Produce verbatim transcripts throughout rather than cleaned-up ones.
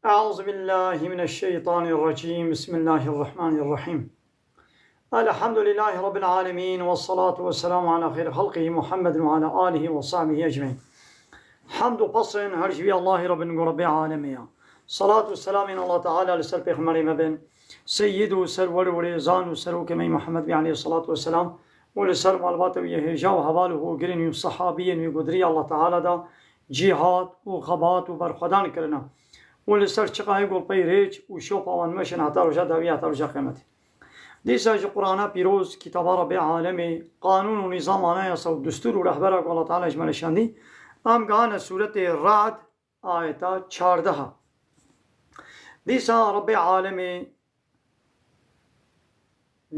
أعوذ بالله من الشيطان الرجيم. بسم الله الرحمن الرحيم. الحمد لله رب العالمين، والصلاة والسلام على خير خلقه محمد وعلى آله وصحبه أجمعين. Hamd û pesên her ji wî Allahî re bin, ku Rebbê alemê ya. Salat û selamên Allah Teala li ser Pêxemberê me bin, Seyyid û Serwer û Rêzan û Serokê me Muhammed bî aleyhissalatu vesselam û li ser malbata wî yê hêja û heval û hogirên wî û sehabiyên wî ku di rêya Allah Teala da cîhad û xebat û berxwedan kirine û li ser çiqayê ku pey rêç û şopa wan meşin heta roja dawî, heta roja qiyameti. Dîsa ji Qur'ana pîroz, kitaba Rebbê alemê, qanûn û nîzam, anayasa û destûr û rehbera ku Allah Teala ji me re şandî, em gihane sûretê Ra'd, ayeta çardeha. Dîsa Rebbê alemê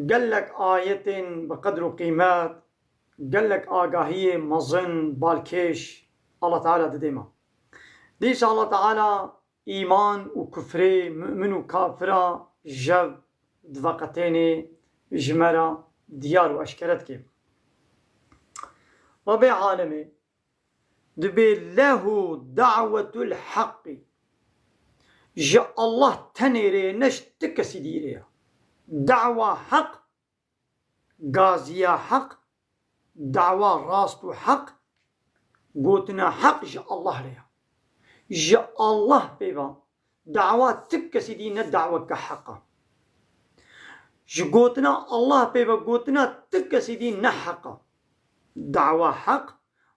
gelek ayetên bi qedr û qîmet, gelek agahiyê mezin, balkêş Allah Teala didê me. Dîsa Allah Teala îman û kufrê, mu'min û kafira jev diveqetênê ji me re diyar û eşkere dike. Rebbê alemê dibê lehu da'wetul haqqi. Ji Allah tenê re ye, ne ji ti kesî dî re ye. Dawa heq, gaziya heq, dawa rast û heq, gotina heq ji Allah re ye. Ji Allah pê ve dawa ti kesî dî ne daweke heq e. Ji gotina Allah pê ve gotina ti kesî dî ne heq e. Dawa heq,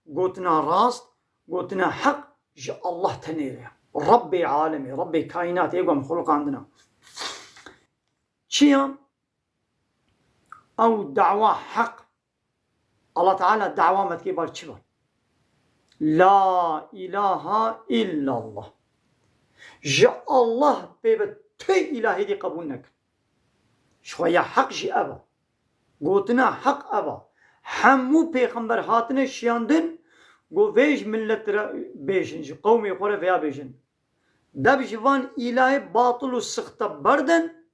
gotina rast, gotina heq ji Allah tenê re ye. Rebbê alemê, Rebbê kaînatê, ê ku em xulqandine. Çi ye? Ew dawa heq. Allah Teala dawa me dike bar çi be? La ilahe illallah. Ji Allah pê ve tu îlahê dî qebûl nekin. Ji xwe ya heq jî ev e. Gotina heq ev e. Hemû pêxember hatine şiyandin, got vê ji millet re bêjin, ji qewmê xwe re vêya bêjin. Dev ji van îlahê batil û sixte berdin,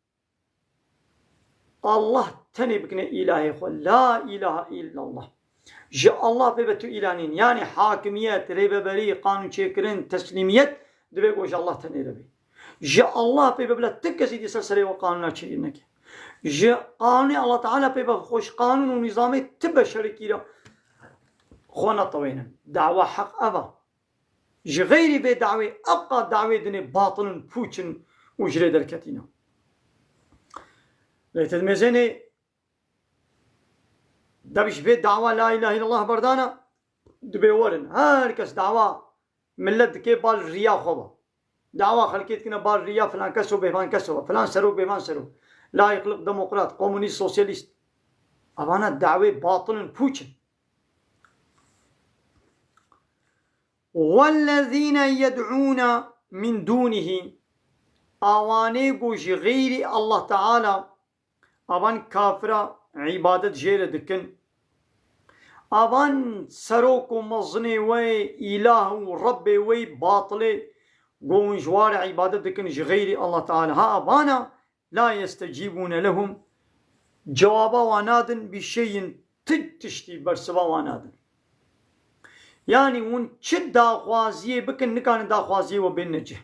Allah tenê bikine îlahê xwe. La ilahe illallah. Ji Allah pê ve tu îlah nîn. Yanî hakimiyet, rêveberî, qanûnçêkirin, teslîmiyet divê ku ji Allah tenê re bê. Ji Allah pê ve bila ti kesî dî ser serê we qanûna çêkirî neke. Ji qanûnê Allah Teala pê ve xwe ji qanûn û nîzamê ti beşerekî re xwe netewênin. Dawa heq ev e. Ji xeyrî vê dawê, ebqa dawê dinê batil in, pûç in û ji rê derketî ne. Lê ti dimêzênê, dev ji vê dawa la ilahe illallah berdana, dibê werin. Her kes dawa millet dike bal riya xwe be. Dawa xelkê dikine bal riya filan kes û bêvan kes be. Filan serok, bêvan serok. Layîqlik, demokrat, komunîst, sosyalîst. Evana dawê batil in, pûç in. Wellezîne yed'ûne min dûnihî, awanê ku ji xeyrî Allah Teala, avan kafira îbadet jê re dikin. Avan serok û mezinê we, îlah û rebbê we batilê, ku hûn ji wa re îbadet dikin ji xeyrî Allah Teala. Ha avana, la yestecîbûne lehum, cewaba wan nadin, bi şeyin, ti tiştî bersiva wan nadin. Yanî hûn çi daxwaziyê bikin, nikarin daxwaziyê we bênine cih.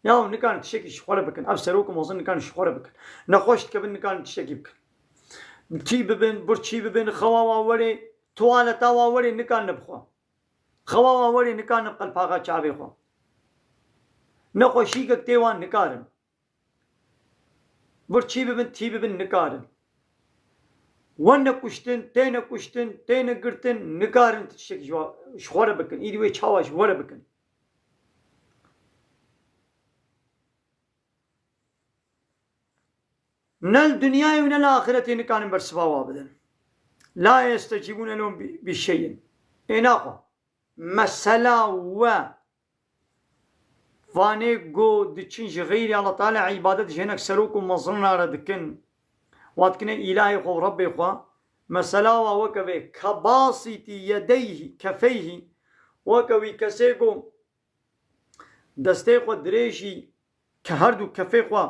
Ya hûn nikarin tiştekî ji xwe re bikin. Ev serok û mezin nikarin ji xwe re bikin. Nexweş dikevin, nikarin tiştekî bikin. Tî bibin, birçî bibin, xewa wa werê, tuwaleta wa werê nikarin bixwe. Xewa wa werê nikarin bi qelpaxa çavê xwe. Nexweşîkek tê wan nikarin. Birçî bibin, tî bibin nikarin. Wene kuştin, têne kuştin, têne girtin, nikarin tiştek ji wa-, ji xwe re bikin. Îdî wê çawa ji we re bikin? Ne li dinyayê û ne li axiretê nikarin bersiva wa bidin. La yestecîbûne lehum bi, bi şeyin. Ê naxwe. Mesela we vanê ku diçin ji xeyrî Allah Teala îbadet ji hinek serok û mezina re dikin. Wa dikine îlahê xwe û rebbê xwe. Mesela wa weke vê kebasîtî yedeyhî, kefeyhî. Weke wî kesê ku destê xwe dirêjî, ke her du kefê xwe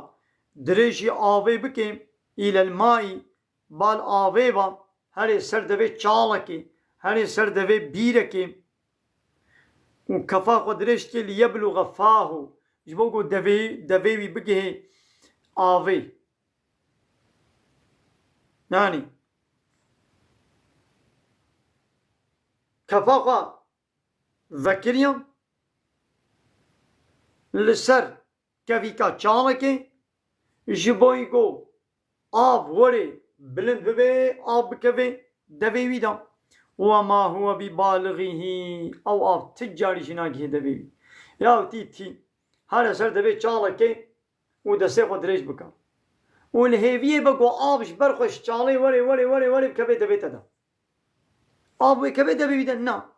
dirêjî avê bike, îlel maî, bal avê va, herê ser devê çalekê, herê ser devê bîrekê. û kefa xwe dirêj dike, liyebluxe fahu, ji bo ku devê, devê wî bigihê avê. Yanî, kefa xwe vekiriyan li ser kevîka çalekê, ji bo ku av werê bilind bibe, av bikeve devê wî de. Ve ma huve bi baliğihi, ew av ti carî jî nagihê devê wî. Ya tî tî, here ser devê çalekê û destê xwe dirêj bike. Û li hêviyê be ku av ji ber xwe ji çalê werê, werê, werê, werê bikeve devê te de. Av wê keve devê wî de na.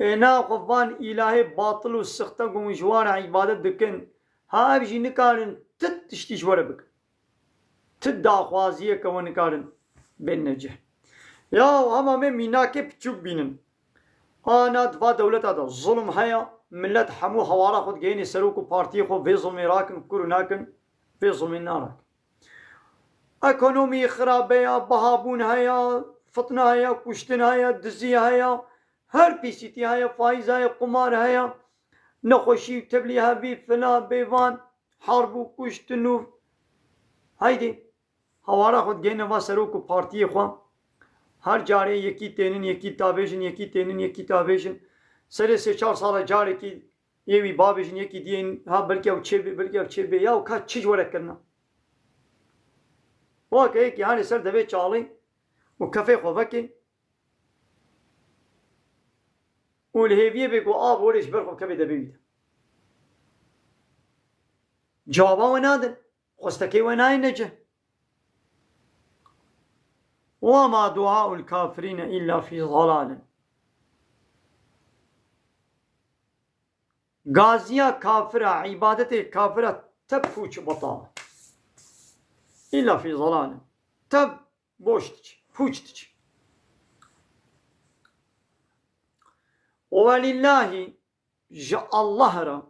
Ê na xwe van îlahê batil û sixte ku hûn ji wan re îbadet dikin, ha ev jî nikarin ti tiştî ji we re bikin. Ti daxwaziyeke we nikarin bênine cih. Ya hema me mînakê piçûk bînin. Ana di va dewleta de zulm heye, millet hemû hewara xwe digihînê serok û partiyê xwe vê zulmê rakin, kur û nakin, vê zulmê narakin. Ekonomî xirabe ya, bihabûn heye, fitne heye, kuştin heye, dizî heye, her pîsîtî heye, faîz heye, qumar heye, nexweşî, tevlî hevî, fila, bêvan, harb û kuştin û heydê. Hewara xwe digihîne va serok û partiyê xwe. Her carê yekî tênin, yekî tavêjin, yekî tênin, yekî tavêjin. Serê sê çar sala carekî yê wî bavêjin, yekî diyên ha belkî ew çêbê, belkî ew çêbê. Ya ka çi ji we re kirina? Weke yekî hanê ser devê çalê û kefê xwe vekê û li hêviyê bê ku av werê ji ber xwe kevê devê wî de. Cewaba we nadin. Xwestekê we nayêne cih. Ve ma duaul kafirîne illa fî dalalin. Gaziya kafira, îbadetê kafira te pûç betal. Îlla fî dalalin. Te boş diçe, pûç diçe. Ve lillahî, ji Allah re,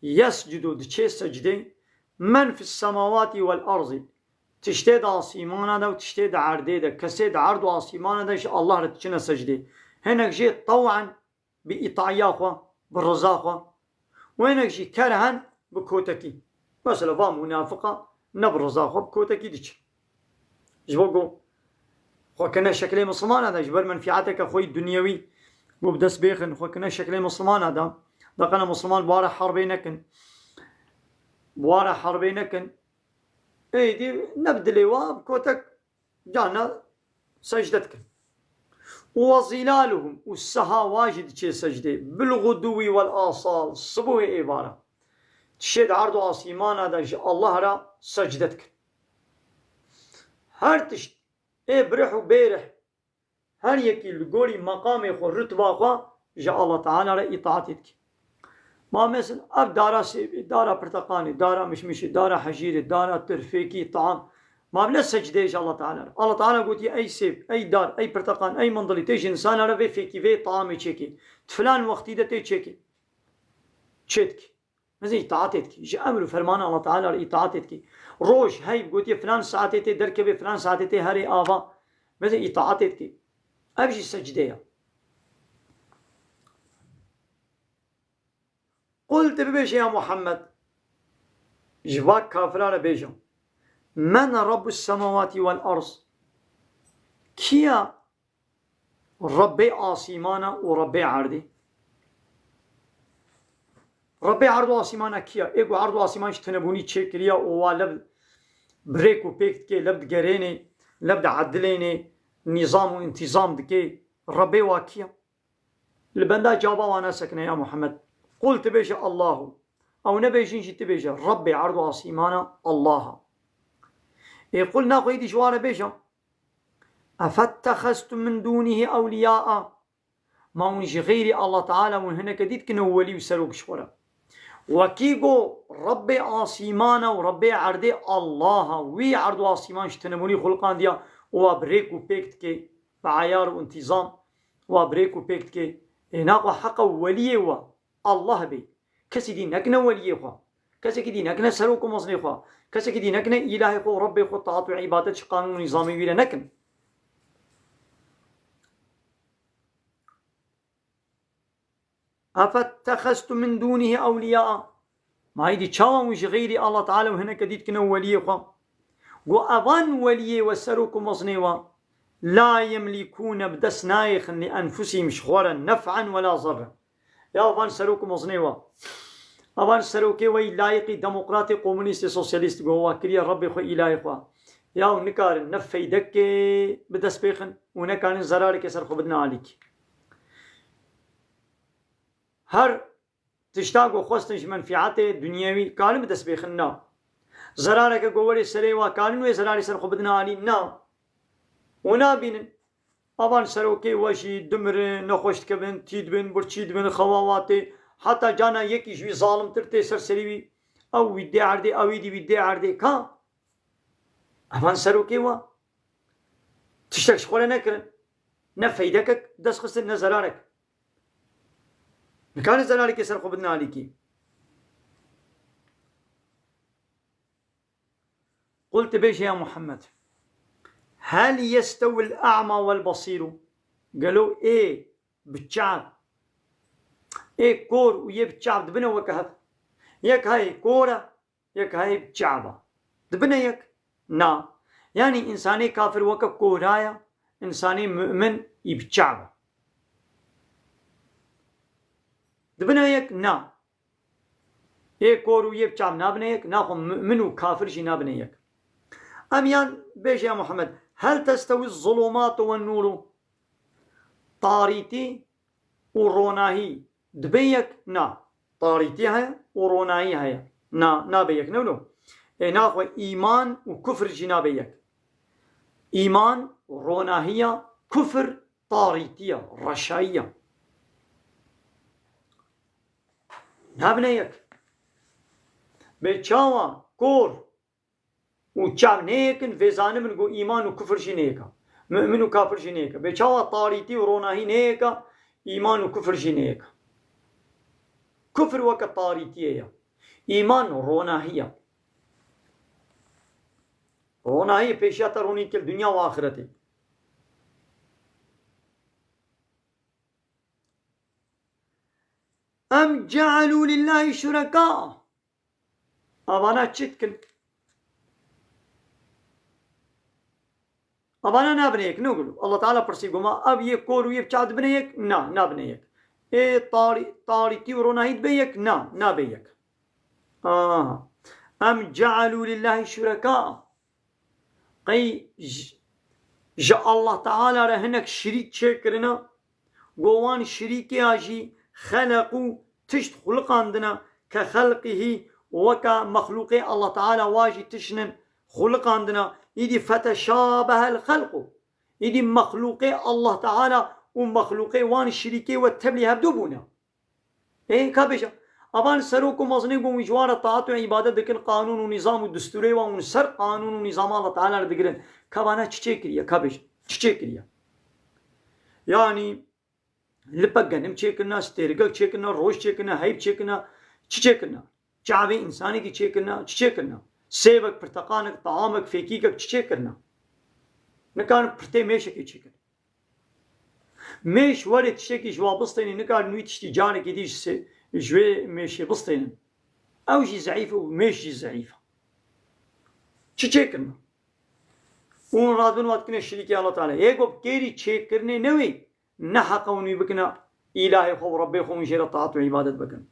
yescudu, diçe secdê, men fis semawati vel arzî, tiştê di asîmana de û tiştê di erdê de, kesê di erd û asîmana de ji Allah re diçine secdê. Hinek jê tew'en, bi îtaiya xwe, bi riza xwe. Û hinek jî kerhen, bi kotekî. Mesela va munafiqa ne bi riza xwe, bi kotekî diçe. Ji bo ku xwe kine şekilê misilmana de, ji ber menfiateke xwe yî dunyewî, ku bi dest bêxin, xwe kine şekilê misilmana de, deqene misilman bi ware herbê nekin. Bi ware herbê nekin. Êdî ne bi dilê wa, bi kotek carna secde dikin. Û ve zîlaluhum, û seha wa jî diçê secdê, bil guduwî vel asal, sibûhê êvara. Tiştê di erd û asîmana de ji Allah re secde dikin. Her tişt, ê birih û bêrih, her yekî li gorî meqamê xwe, rutba xwe ji Allah Teala re îtaatê dike. Ma mesela ev dara sêvê, dara pirteqanê, dara mişmişê, dara hejîrê, dara tir, fêkî, taam. Ma ne secdeyê ji Allah Teala re. Allah Teala gotiye, ey sêv, ey dar, ey pirteqan, ey mindilî, tê ji insana re vê fêkî, vê taamê çêkê. Di filan wextî de tê çêkê. Çêdikê. Mezin îtaatê dikî. Ji emr û fermana Allah Teala re îtaatê dikî. Roj, hey, gotiye filan saetê tê derkevê, filan saetê tê herê ava. Mezin îtaatê dikî. Ev jî secde ye. Qul, tu bibêje ya Muhammed, ji va kafira re bêje, men Rabbus semawati vel arz? Kiya Rebbê asîmana û Rebbê erdê? Rebbê erd û asîmana kiya? Ê ku erd û asîman ji tinebûnî çêkiriya û wa lev bi rêk û pêk dike, lev digerênê, lev diedilênê, nîzam û întîzam dike. Rebbê wa kiya? Li benda caba wana sekine ya Muhammed. Qul, tu bêje Allahu. Ew nebêjin jî tu bêje Rebbê erd û asîmana Allaha. Ê qul naxwe êdî ji wan re bêje. Efettexeztum min dûnihî ewliyaa. Ma hûn ji xeyrî Allah Teala hûn hineke dî dikine welî û serok ji xwe re. Wekî go Rebbê asîmana û Rebbê erdê Allaha, wî erd û asîman ji tinebûnî xuliqandiya û wa bi rêk û pêk dike, bi eyar û întîzam wa bi rêk û pêk dike. Ê naxwe heqa weliyê we Allah bê. Kesî dî nekine weliyê xwe. Kesekî dî nekine serok û mezinê xwe. Kesekî dî nekine îlahê xwe û Rebbê xwe, taat û îbadet ji qanûn û nîzamê wî re nekin. Efettexeztum min dûnihî ewliya. Ma îdî çawa hûn ji xeyrî Allah Teala û hineke dî dikine weliyê xwe? Go evan weliyê we serok û mezinê we. La yemlîkûne bi dest nayêxin li enfusihîm ji xwe re nef'en wela zerren. Ya van serok û mezinê we. Evan serokê we yî layîqî demokratê, komunîstê, sosyalîst go wa kiriye Rebbê xwe îlahê xwe. Ya nikarin ne feydekê bi dest pêxin û nekarin zerareke ser xwe bidine alîkî. Her tişta ku xwestin ji menfiatê dinyewî karin bi dest bêxin na. Zerareke ku werê serê wa karin wê zerarê ser xwe bidin alî na. Û nabînin. Avan serokê we jî dimirin, nexweş dikevin, tî dibin, birçî dibin, xewawatê. Heta cana yekî ji wî zalimtir tê ser serî wî. Ew wî dê erdê, ew êdî wî dê erdê. Ka? Evan serokê we. Tiştek ji xwe re nekirin. Ne feydekek dest xistin, ne zerarek. Nikarin zerareke ser xwe bidin alîkî. Qul, tu bêje ya Muhammed, hel yestewil a'ma wel basîru? Gelo ê bi çav, ê kor û yê bi çav dibine weke hev? Yek hayê kor e, yek hayê bi çav e. Dibine yek? Na. Yanî însanê kafir weke kora ye, însanê mu'min î bi çav e. Dibine yek? Na. Ê kor û yê bi çav nabine yek, naxwe mu'min û kafir jî nabine yek. Em yan bêje ya Muhammed, hel testewî zulûmatu wen nûru? Tarîtî û ronahî dibe yek? Na. Tarîtî heye û ronahî heye. Na, nabe yek, ne wilo? Ê naxwe îman û kufr jî nabe yek. Îman ronahiya, kufr tarîtiya, reşayiya. Nabine yek. Bê çawa kor û çav neyek in, vê zanibin ku îman û kufir jî neyek e. Mu'min û kafir jî neyek e. Bê çawa tarîtî û ronahî neyek e, îman û kufir jî neyek e. Kufir weke tarîtiyê ye. Îman ronahî ye. Ronahî pêşiya te ronî kir dinya û axiretê. Em cealû lillahî şureka. Avana çi dikin? Avana nabine yek, ne gulu? Allah Teala pirsî goma, ev yê kor û yê bi çav dibine yek? Na, nabine yek. Ê tarî-, tarîtî û ronahî dibe yek? Na, nabe yek. Aha. Em cealû lillahî şureka. Qey ji, ji Allah Teala re hinek şirîk çêkirine, go wan şirîkê ya jî xeleqû tişt xuliqandine, ke xelqihî, weke mexlûqê Allah Teala wa jî tişt xuliqandine, îdî feteşabehel xelqû. Îdî mexlûqê Allah Teala û mexlûqê wan şirîkê we tevlî hevdû bûne. Ê, ka bêje, avan serok û mezinê ku ji wan re taat û îbadet dikin, qanûn û nîzam û destûrê wan hûn ser qanûn û nîzama Allah Teala re digirin. Ka vana çi çêkiriye? Ka bêje, çi çêkiriye? Yanî, lipe genim çêkirine, stêrigek çêkirine, roj çêkirine, heyb çêkirine, çi çêkirine? Çavê însanekî çêkirine, çi çêkirine? Sêvek, pirteqanek, teamek, fêkîkek çi çêkirine? Nikarin pirtê mêşekê çêkirin. Mêş werê tiştekî ji wa bistênî, nikarin wî tiştî carekî dî ji se-, ji wê mêşê bistênin. Ew jî zeîf û mêş jî zeîf e. Çi çêkirine? Û hûn radibin wa dikine şirîkê Allah Teala. Yê ku bi kêrî çêkirinê newê, ne heq e hûn wî bikine îlahê xwe û Rebbê xwe, hûn jê re taat û îbadet bikin.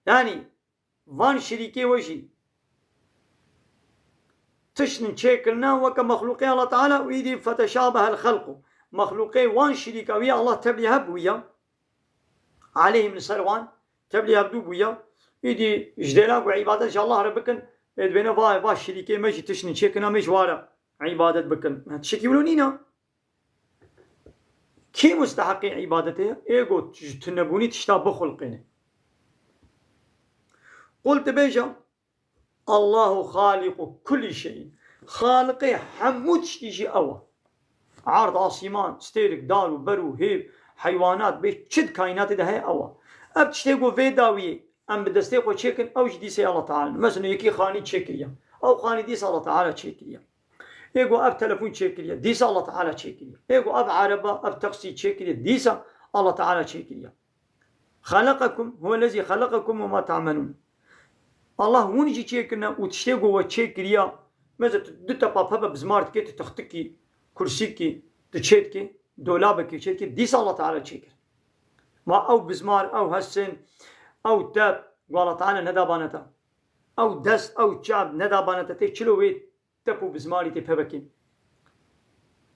Yanî, van şirîkê we jî tiştin çêkirine weke mexlûqê Allah Teala û îdî feteşabehel xelqû. Mexlûqê wan şirîka wî Allah tevlî hev bûye. Aleyhim, li ser wan tevlî hevdû bûye. Îdî ji dêla ku îbadet ji Allah re bikin, ê dibêne va, va şirîkê me jî tiştin çêkirine, me ji wa re îbadet bikin. Tiştekî wilo nîne. Kî musteheqê îbadetê ye? Ê ku ji tunebûnî tişta bixulqêne. Qul, tu bêje, Allahu xaliqu kulli şeyin. Xaliqê hemû tiştî jî ew e. Erd, asîman, stêrik, dar û ber û hêv, heywanat, bê çi di kaînatê de heye ew e. Ev tiştê ku vê dawiyê em bi destê xwe çêkin, ew jî dîsê Allah Teala. Mesela yekî xanî çêkiriye. Ew xanî dîsa Allah Teala çêkiriye. Ê got ev telefon çêkiriye, dîsa Allah Teala çêkiriye. Ê got ev ereba, ev taksî çêkiriye, dîsa Allah Teala çêkiriye. Xeleqekum, huwellezî xeleqekum ve ma ta'melûn. Allah hûn jî çêkirine û tiştê ku we çêkiriya, mesela tu du tepa pebe bizmar dikê, tu textikî, kursîkî, tu çêdikê, dolabekî çêdikê, dîsa Allah Teala çêkir. Ma ew bizmar, ew hesin, ew tep, ku Allah Teala nedabane te. Ew dest, ew çav nedabane te, tê çilo wê tep û bizmarî tê pebekê.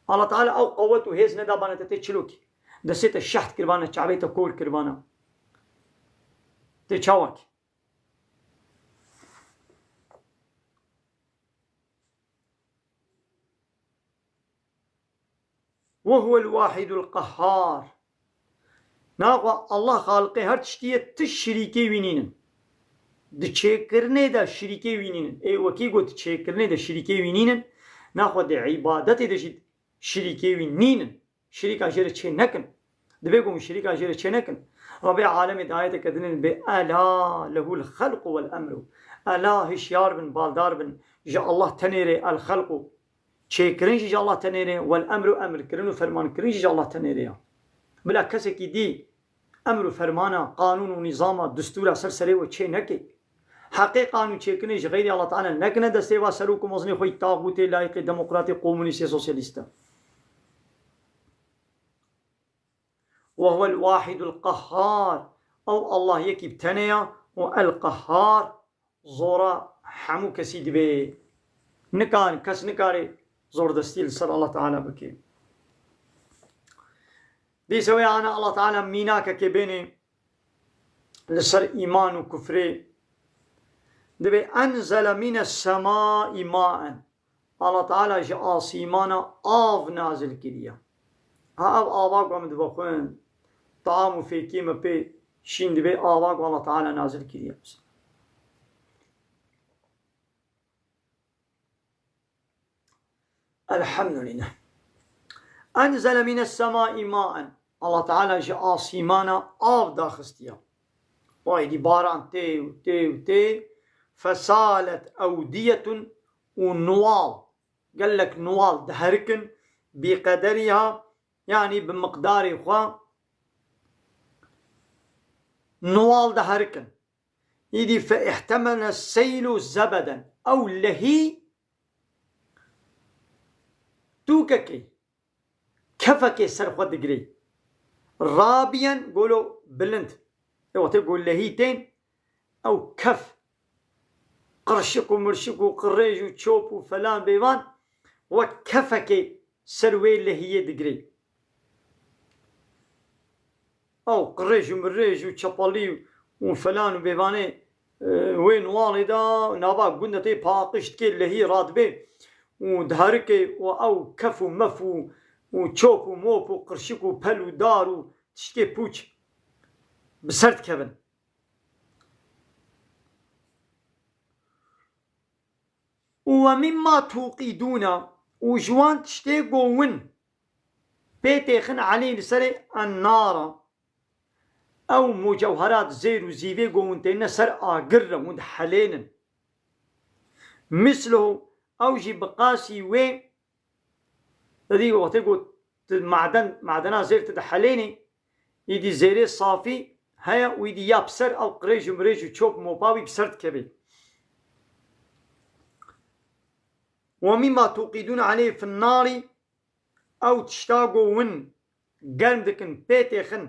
Allah Teala ew qewet û hêz nedabane te tê çilokî. Destê te şeht kirvane, çavê te kor kirvane. Tê çawakî. Ve huwel wahidul qehhar. Naxwe Allah xaliqê her tiştî ye, ti şirîkê wî nînin. Di çêkirinê de şirîkê wî nînin. Ê wekî got, di çêkirinê de şirîkê wî nînin. Naxwe di îbadetê de jî şirîkê wî nînin. Şirîka jê re çê nekin. Divê ku hûn şirîka jê re çê nekin. Rebê alemê di ayeteke din bê, ela lehul xelqu wel emru. Ela, hişyar bin, baldar bin. Ji Allah tenê re el xelqu. Çêkirin jî ji Allah tenê re, wel emru, emirkirin û fermankirin jî ji Allah tenê re ya. Bila kesekî dî emr û fermana, qanûn û nîzama, distûra ser serê we çê neke. Heqê qanûn çêkirinê ji xeyrî Allah Teala nekine destê va serok û mezinê xwe yî taxûtê layîqê demokratê, komunîstê, sosyalîst e. Ve huwel wahidul qehhar. Ew Allah yekî bi tenê ya û el qehhar zora hemû kesî dibe. Nikar, kes nikare zordestî li ser Allah Teala bike. Dîsa wê ana Allah Teala mînakekê bêne li ser îman û kufrê. Dibê enzele mîne semai maen. Allah Teala ji asîmana av nazil kiriye. Ha, ev ava ku em divexwin, taam û fêkê me pê şîn dibe, ava ku Allah Teala nazil kiriye. Elhamdülillah. Enzele mines semai maen. Allah Teala ji asîmana av daxistiye. Vay dî baran tê û tê û tê. Fesalet ewdiyetun û nuwal. Gelek nuwal diherikin. Bi qederiha, yanî bi miqdarê xwe nuwal diherikin. Îdî fe ihtemele seylu zebeden. Ew lehî tûkekê, kefekê ser xwe digirê. Rabiyen golo bilind. E, wextê ku lehî tên, ew kef, qirşik û mirşik û qirêj û çop û felan bêvan, wek kefekê ser wê lehiyê digirê. Ew qirêj û mirêj û çepelî û felan û bêvanê, e, wê nuwalê de nava gund de tê paqij dikê, lehî radibê û diherikê û ew kef û mef û, û çop û mop û qirşik û pel û dar û tiştê pûç bi ser dikevin. Û we mîmma tûqîdûne, û ji wan tiştê ku win pê têxin elî li serê ennara, ew mucewherat zêr û zîvê ku win têne ser agir re, win dihelênin. Misluhu, ew jî bi qasî wê, Te dî wextê ku tu maden, madena zêr tu dihelênî, îdî zêrê safî heye û îdî ya bi ser ew qirêj û mirêj û çop mopa wî bi ser dikevê. Ve mîma tûqîdûn eleyh fin narî, ew tişta ku win germ dikin, pê têxin,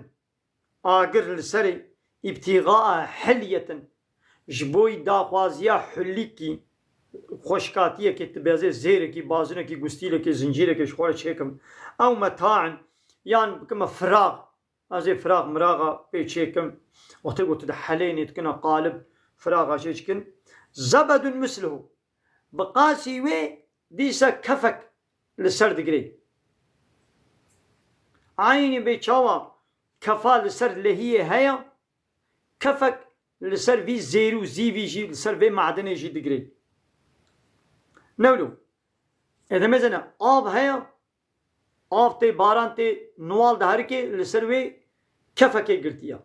agir li serê, îbtîxaa hilyetin, ji bo daxwaziya hulîkî, xweşkatiyekê, tu bezê zêrekî, bazinekî, gustîlekê, zincîrekê ji xwe re çêkim, ew metaen, yan bikime firax, ez ê firax miraxa pê çêkim, wextê ku tu dihelênê dikine qalib, firaxa jê çikin, zebedun misluhu. Bi qasî wê dîsa kefek li ser digirê. Eynî bê çawa kefa li ser lehiyê heye, kefek li ser vî zêrî û zîvî jî, li ser vê madenê jî digirê. Newlo, ê demezene, av heye, Av tê, baran tê, nuwal diherikê, li ser wê kefekê girtiye.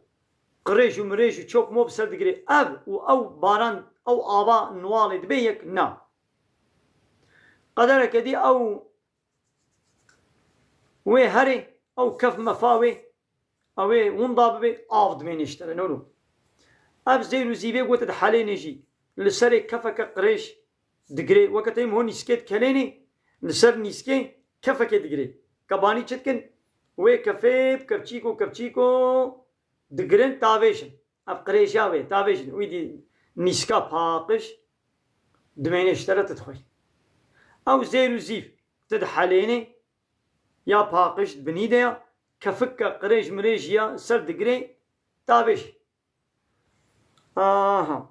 Qirêj û mirêj û çop mop ser digirê. Ev û ew baran, ew ava nuwalê dibe yek? Na. Qedereke dî ew wê herê, ew kef mefa wê, ew ê winda bibê, av dimêne ji te re, noro. Ev zêr û zîvê gote dihelêne jî, li serê kefeke qirêj digirê, weke têm ho nîskê dikelênê, li ser nîskê kefekê digirê. Kebanî çi dikin? Wê kefê bi kevçîko kevçîko digirin, tavêjin. Ev qirêja wê, tavêjin. Wî dî nîska paqij dimêne ji te re, tu dixwî. Ew zêr û zîv tu dihelênê, ya paqij di binî de ya, kefik ke qirêj mirêj ya ser digirê, tavêj. Aha.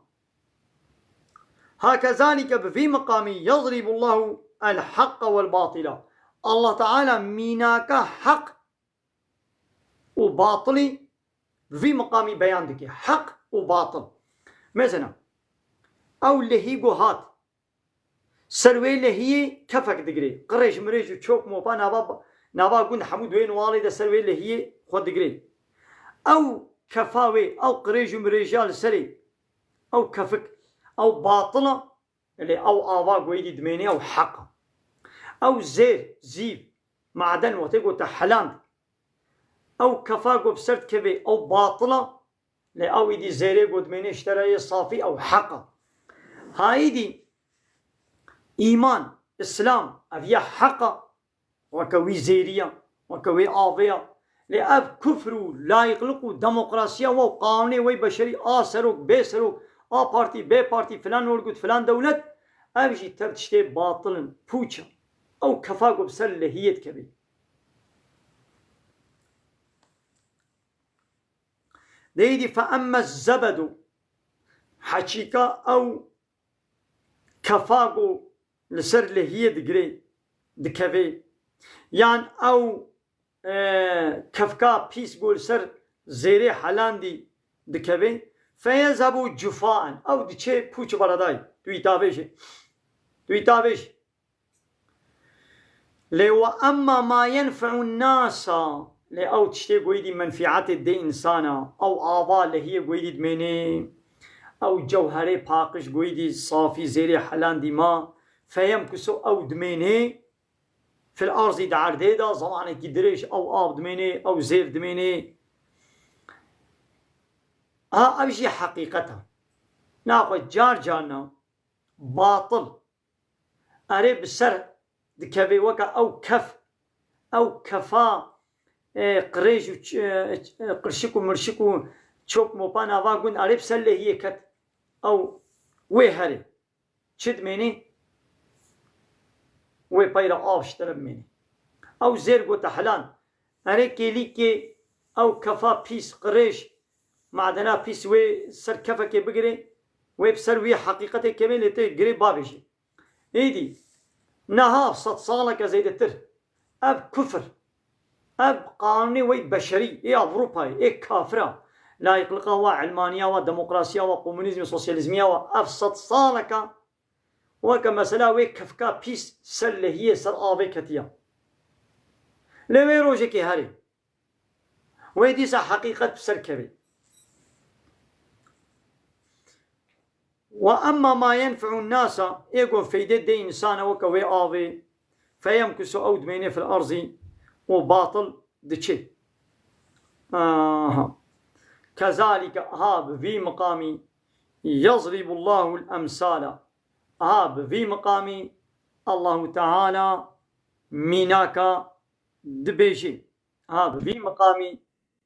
Hakezalike bi vî miqamî yezrîbullahu el haqqa wel batila. Allah Teala mînaka heq û batilî bi vî miqamî beyan dike. Heq û batil. Mesela, ew lehî ku hat, ser wê lehiyê kefek digirê. Qirêj mirêj û çok mopa nava, nava gund hemû di wê newalê de ser wê lehiyê xwe digirê. Ew kefa wê, ew qirêj û mirêja li serê, ew kefik, ew batila, lê ew ava ku êdî dimênê, ew heq e. Ew zêr, zîv, maden wextê ku te heland, ew kefa ku bi ser dikevê, ew batila, lê ew êdî zêrê ku dimênê ji te re yê safî, ew heq e. Ha êdî îman, îslam, ev ya heq e, weke wî zêrî ya, weke wê avê ya. Lê ev kufr û layîqliq û demokrasiya we û qanûnê we beşerî, a serok, bê serok, a partî, bê partî, filan orgut, filan dewlet, ev jî tev tiştê batil in, pûç e. Ew kefa ku bi ser lehiyê dikevê. Deydî fe emme zebedu. Heçîka ew kefa ku li ser lehiyê digirê, dikevê. Yan ew, e, kefka pîs ku li ser zêrê helandî dikevê. Feyezebu cufaen. Ew diçê pûç beredayî. Tu îtavêjê. Tu îtavêj. Lê we emma ma yenfe'un nasa, lê ew tiştê goyî dî menfîetê dê însana, ew ava lehiyê goyî dî dimênê, ew cewherê paqij goyî dî safî zêrê helandî ma, feyem kuso ew dimênê, fil arzî di erdê de, zamanekî dirêj ew av dimênê, ew zêr dimênê. Ha, ev jî heqîqet e. Naxwe car carna batil. Erê bi ser dikeve weke ew kef, ew kefa, e, qirêj û ç-, e, ç-, e, qirşik û mirşik û çop mopa nava gund, erê bi ser lehiyê ket. Ew wê herê. Çi dimênê? Wê peyra av ji te re bimênê. Ew zêr gote helan. Erê kêlîkê ew kefa pîs, qirêj, madena pîs wê ser kefekê bigirê, wê bi ser wî heqîqetê kevê lê tê girê bavêjê. Êdî, niha sed saleke zêdetir, ev kufir, ev qanûnê wey beşerî, ê Ewropayê, ê kafira, layîqliqa wa, ilmaniya wa, demokrasiya wa, komunîzmê, sosyalîzmiya wa, ev sed saleke weke mesela wê kefka pîs ser lehiyê, ser avê ketiya. Lê wê rojekê herê. Wê dîsa heqîqet bi ser kevê. Ve emma ma yenfe'un nasa, ê ku feydê dê însana weke wê avê, feyemkusu, ew dimênê fil arzî û batil diçê. Aha. Kezalike, aha bi vî miqamî, yezrîbullahul emsala. Aha bi vî miqamî Allahu Teala mînaka dibêjê. Ha, bi vî miqamî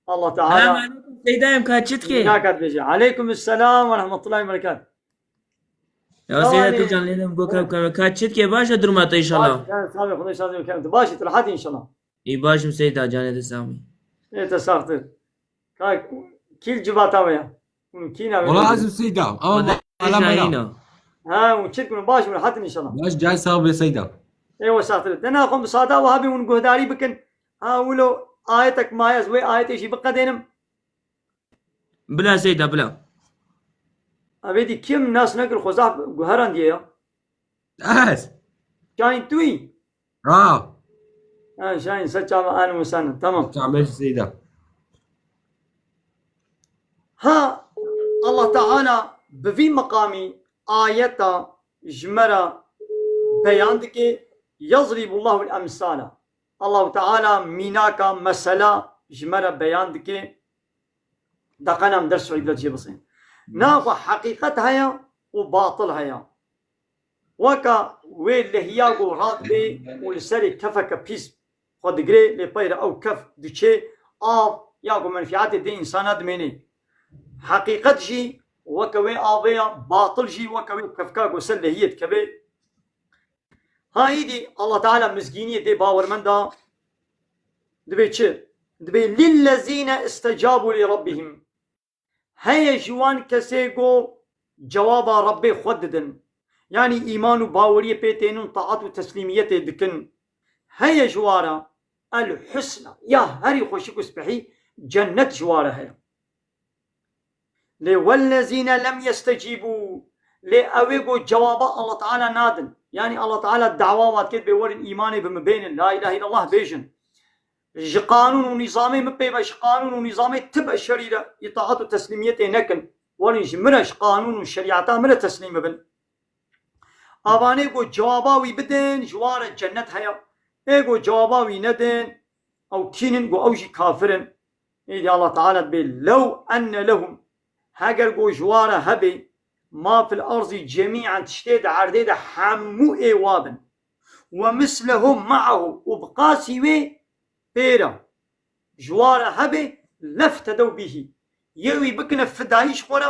Allah Teala. Selam aleyküm Seyda, em ka çi dike? Mînaka dibêje. Aleykum selam ve rahmetullahi ve berekatuh. Ya Seyda, tu can lêdem go ka, ka çi dike, baş e duruma te inşallah. Baş, yani, sağ ol, Xwedê şad û kerem. Baş, tu rahat inşallah. Î baş im Seyda, canê te sağ bî. Ê te saxtir. Ka kîl civata we ya? Hûn kî navê? Wala ez im Seyda. Ama mala mala. Ha, hûn çi dikin? Baş im, rahat in inşallah. Baş, can sağ be Seyda. Ê we saxtir. Te naxwe misada we hebê hûn guhdarî bikin. Ha, wilo ayetek maye, ez wê ayetê jî biqedênim. Bila Seyda, bila. Evê dî kim nas nekir, xwe zaf guherandiye ya. Ez. Şahin tu yî? Ha. Ha, Şahin, ser çava, ahlen we sehlen. Tamam. Çawa Seyda. Ha, Allah Teala bi vî miqamî ayeta ji me re beyan dike, Yezrîbullahu l-emsala. Allahu Teala mînaka, mesela ji me re beyan dike. Deqenem ders û îbret jê bisên. Na xwe heqîqet heye û batil heye. Weke wê lehiya ku radibê û li serê kefeke pîs xwe digirê, lê peyre ew kef diçê, av ya ku menfîetê dê însana dimênê. Heqîqet jî weke wê avê ya, batil jî weke wê kefka ku ser lehiyê dikeve. Ha îdî Allah Teala mizgîniyê dê bawermenda dibê çi? Dibê lillezîne istecabu li rabbihim. Heye ji wan kesê ku cewaba Rabbê xwe didin. Yanî îman û baweriyê pê tênin, taat û teslîmiyetê dikin. Heye ji wa re el husna, ya herî xweşik û spehî cennet ji wa re heye. Lê wellezîne lem yestecîbû, lê ew ê ku cewaba Allah Teala nadin. Yanî Allah Teala dawa wan dikê bê werin îmanê bi min bênin, la îlahe îllallah bêjin. Ji qanûn û nîzamê min pê be, ji qanûn û nîzamê ti beşerî re îtaat û teslîmiyetê nekin. Werin ji min re ji qanûn û şerîeta min re teslîm bibin. Avanê ku cewaba wî bidin, ji wan re cennet heye. Ê ku cewaba wî nedin, ew kînin ku ew jî kafir in. Êdî Allah Teala dibê, "Lew enne lehum", heger ku ji wan re hebê, "ma fil arzî cemî'en", tiştê di erdê de hemû ê wa bin. "We mislehu ma'ahu", û bi qasî wê pê re ji wan re hebe, "leftedew bihî", yê wî bikine fidayî ji xwe re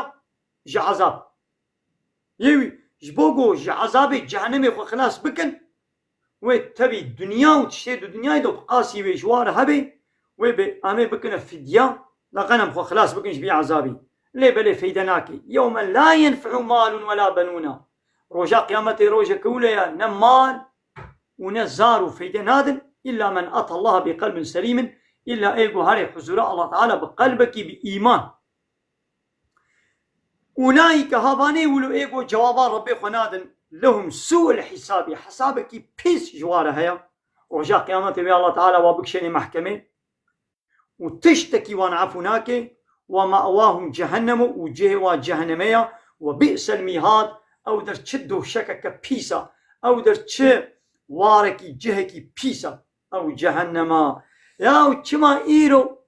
ji ezab. Yê wî ji bo ku ji ezabê cehennemê xwe xilas bikin, wê tevî dinya û tiştê di dinyayê de bi qasî wê ji wan re hebe, wê bê em ê bikine fidya, da qenem xwe xilas bikin ji vî ezabî. Lê belê feyde nake. "Yewme la yenfe'u malun we la benûna." Roja qiyametê rojeke wile ye, ne mal û ne zar û feyde nadin, "illa men ata Allah bi qelbin selîmin", illa ê ku herê huzura Allah Teala bi qelbekî bi îman. "Ulaîke", havanê wilo ê ku cewaba Rabbê xwe nadin, "lehum su'ul hîsabî", hesabekî pîs ji wan re heye. Roja qiyametê wê Allah Teala wa bikişênê mehkemê. Û tiştekî wan efû nake, "we ma'wahum cehennemu", û cihê wan cehenneme ya, "we bi'sel mîhad", ew der çi doşekeke pîs e, ew der çi warekî, cihekî pîs e, ew cehennema. Ya çima îro,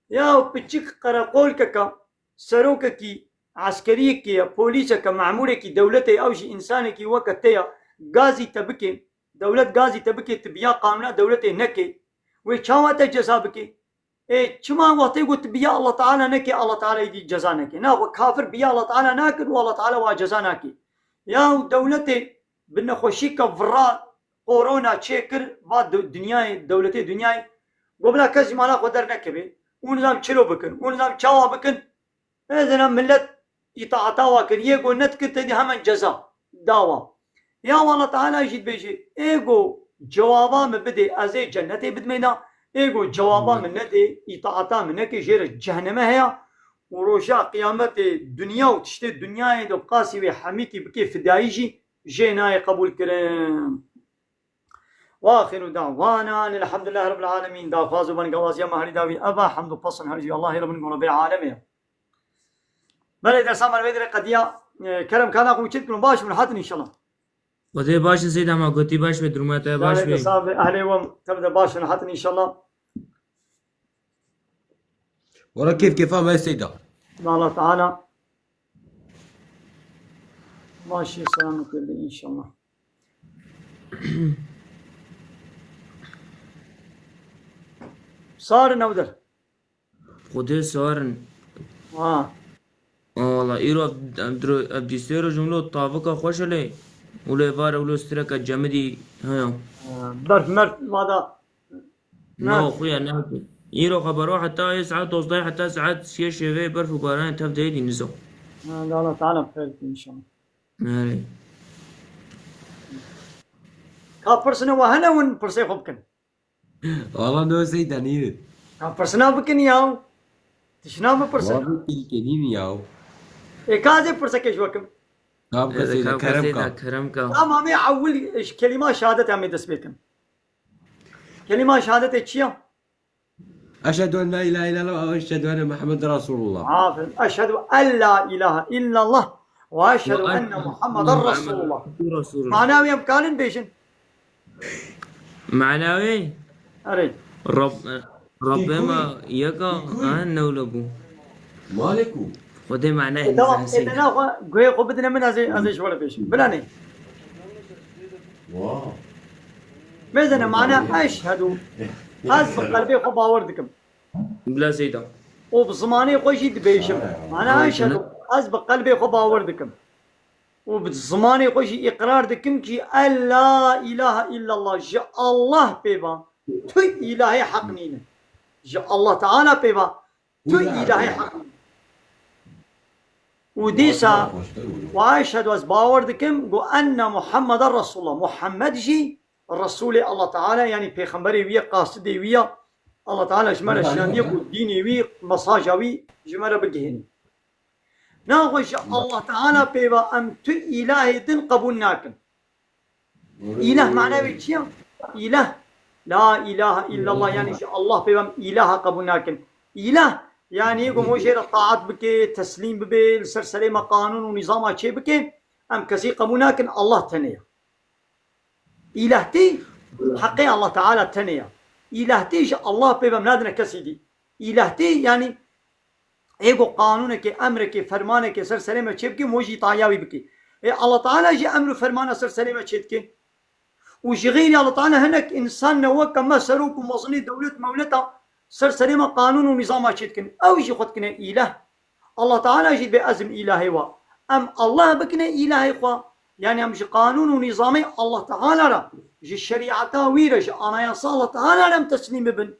ya piçik qereqolkeka, serokekî eskeriyekî ye, polîseke, memûrekî dewletê, ew jî însanekî weke te ye, gazî te bike, dewlet gazî te bike, tu bi ya qanûna dewletê neke, wê çawa te ceza bike? Ê, çima wextê ku tu bi ya Allah Teala neke, Allah Teala êdî ceza neke? Na, we kafir bi ya Allah Teala nakir û Allah Teala wa ceza nake. Ya dewletê bi nexweşîka vira korona çêkir, va du-, dinyayê, dewletê dinyayê, got bila kes ji mala xwe dernekeve. Û nizam çilo bikin, û nizam çawa bikin. Êzena millet îtaata wa kir, yê ku nedikir te dî hemen ceza dawa. Ya Allah Teala jî dibêje, ê ku cewaba min bidê, ez ê cennetê bidimê da, ê ku cewaba min nedê, îtaata min neke, jê re cehenneme heye. Û roja qiyametê dinya û tiştê dinyayê de bi qasî wê hemîkî bikê fidayî jî jê nayê qebûl kirin. Ve axiru da'wana elhamdülillahi rabbil alemin. Daxwaz û bengawaziya me herî dawî eva, hemd û pesn herî jî Allahê re bin, ku Rebê alemê ye. Belê, dersa me vê dirê qediya, e, kerem kana xwe çêt kirin, baş bin hatin inşallah. Xwedê baş in Seyda, ma gotî baş be, duruma te baş be. Dersa ve ehlê we tev de baş bin hatin inşallah. Wala kêf kêfa me Seyda. Allah Teala baş û selamet kerde inşallah. Sar in ew der. Xwedê sar in. Ha. Aa, wala îro ev, ev dîstê roj wilo tavika xweş e lê. Wilo êvar e, wilo stireke cemidî heye. Ha, berf merf vada. Na, xuya ne. Îro xebero heta ê saet dozdeh heta saet siyê şevê berf û baranê tev de êdî nizo. Ha, Allah Teala bi xêr bike inşallah. Erê. Ka pirsine we hene, hûn pirsê xwe bikin. Wala ne Seyda nîne. Ka pirsina bikin ya. Tişna bipirsin. Wala bikin kenîn ya. Ê, ka ez ê pirsekê ji we kim. Ka bike Seyda, kerem ka. Kerem ka. Tamam, ê ewil, e, kelîma şehadet em ê dest pê kin. Kelîma şehadetê çi ye? Eşhedü en la ilahe illallah ve eşhedü enne Muhammeden Resulullah. Aferin. Eşhedü en la ilahe illallah ve eşhedü enne Muhammeden Resulullah. Mana wê em kanin bêjin. Mana wê? Erê. Rab, Rabbê me yek a, ha, newle bû. Malê ku? Xwedê mana E, tamam, e, dena xwe, guhê xwe bidine min, ez ê, ez ê ji we re bêjim. Bilanê. Wa. Mêzene mana eşhedû. Ez bi qelbê xwe bawer dikim. Bila Seyda. Û bi zimanê xwe jî dibêjim. Mana eşhedû. Ez bi qelbê xwe bawer dikim. Û bi zimanê xwe jî îqrar dikim kî en la îlahe illallah, ji Allah pê ve tu îlahê heq nîne. Ji Allah Teala pê ve tu îlahê heq nîne. Û dîsa, wa eşhedû, ez bawer dikim, got enne Muhammeden Resulullah. Muhammed jî Resulê Allah Teala, yanî pêxemberê wî ye, qasidê wî ye. Allah Teala ji me re şandiye ku dînê wî, mesaja wî ji me re bigihîne. Naxwe ji Allah Teala pê ve em tu îlahê din qebûl nakin. Îlah mana wê çi ye? Îlah. La îlahe illallah, yanî ji Allah pê ve em îlaha qebûl nakin. Îlah, yanî yê ku hemû jê re taat bike, teslîm bibe, li ser serê me qanûn û nîzama çê bike, em kesî qebûl nakin, Allah tenê ye. Îlahtî heqê Allah Teala tenê ye. Îlahtî ji Allah pê ve em nadine kesî dî. Îlahtî, yanî ê ku qanûnekê, emrekê, fermanekê ser serê me çê bike, mo jî tayiya wî bike. Ê Allah Teala jî emr û fermana ser serê me çê dike. Û ji xeyrî Allah Teala hinek însan ne weke me serok û mezinê dewlet mewleta ser serê me qanûn û nîzama çê dikin. Ew jî xwe dikine îlah. Allah Teala jî dibê ez im îlahê wa. Em Allah bikine îlahê xwe. Yanî em ji qanûn û nîzamê Allah Teala re, ji şerîeta wî re, ji anayasa Allah Teala re em teslîm bibin.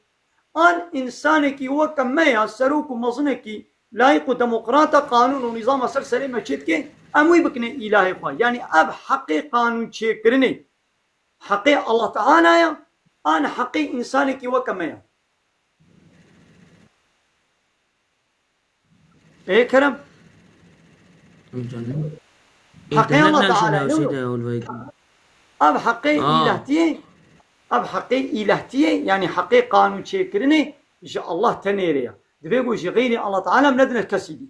An însanekî weke me ya, serok û mezinekî layîq û demokrata qanûn û nîzama ser serê me çê dike, em wî bikine îlahê xwe. Yanî ev heqê qanûn çêkirinê, heqê Allah Teala ya, an heqê însanekî weke me ya. Ê kerem. Heqê Allah Teala ne yo. Ev heqê îlahtiyê, ev heqê îlahtiyê, yanî heqê qanûn çêkirinê ji Allah tenê re ya. Divê ku ji xeyrî Allah Teala em nedine kesî dî.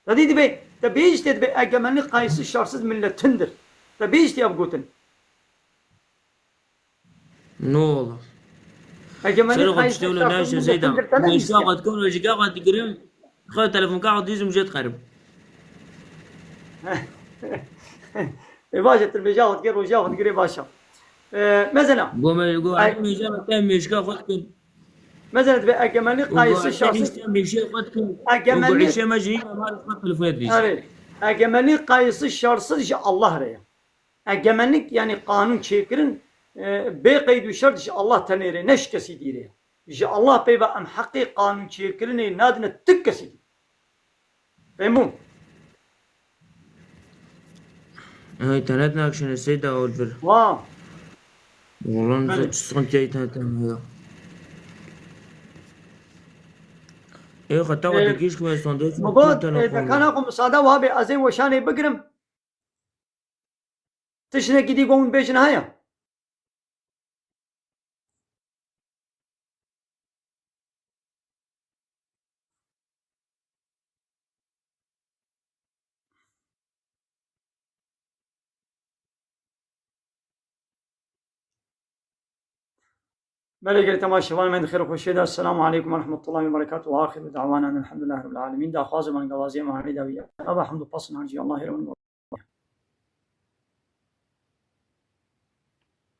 Te dî dibê, te bihîştê dibê egemenlik qayîsiz şersiz miletindir. Te bihîştê ev gotin. No wala. Egemenlik qayîsiz şersiz miletindir. Te ne bihîştê. Mêşka xwe dikim, mêşka xwe digirim. Xwe telefonka xwe dizim jê dixerim. Ê baş e, tu mêşka xwe digir, roja xwe digirê baş e. Ee, mesela. Go me, go, ay, mêşka xwe, te mêşka xwe dikin. Mesela, divê egemenlik qayîsiz şersiz. Egemenlik. Egemenlik qayîsiz şersiz ji Allah re ye. Egemenlik, yanî qanûn çêkirin, e, bê qeyd û şert ji Allah tenê re, ne ji kesî dî re ye. Ji Allah pê ve em heqê qanûn çêkirinê nadine tu kesî dî. Fehmû? Ey, internet nakşine Seyda Oliver. Wa. Oğlan, belê, zor sıkıntı ya internetten ya. Ey, hatta, e, o dikiş ki ben sonda, mi got, e, telefon, dekana xwe misada wa bê, ez ê weşanê bigirim. Tiştekî dî ku hûn bêjin heye? Belê, gelê temaşevan me di xêr û xweşiyê de. Esselamu aleykum ve rahmetullahi ve berekatuhu. Ve axiru da'wana elhamdulillahi rabbil alemin. Daxwaz û bangewaziyê me hemî dawî ye. Eva hemd û pas û mercî Allahê re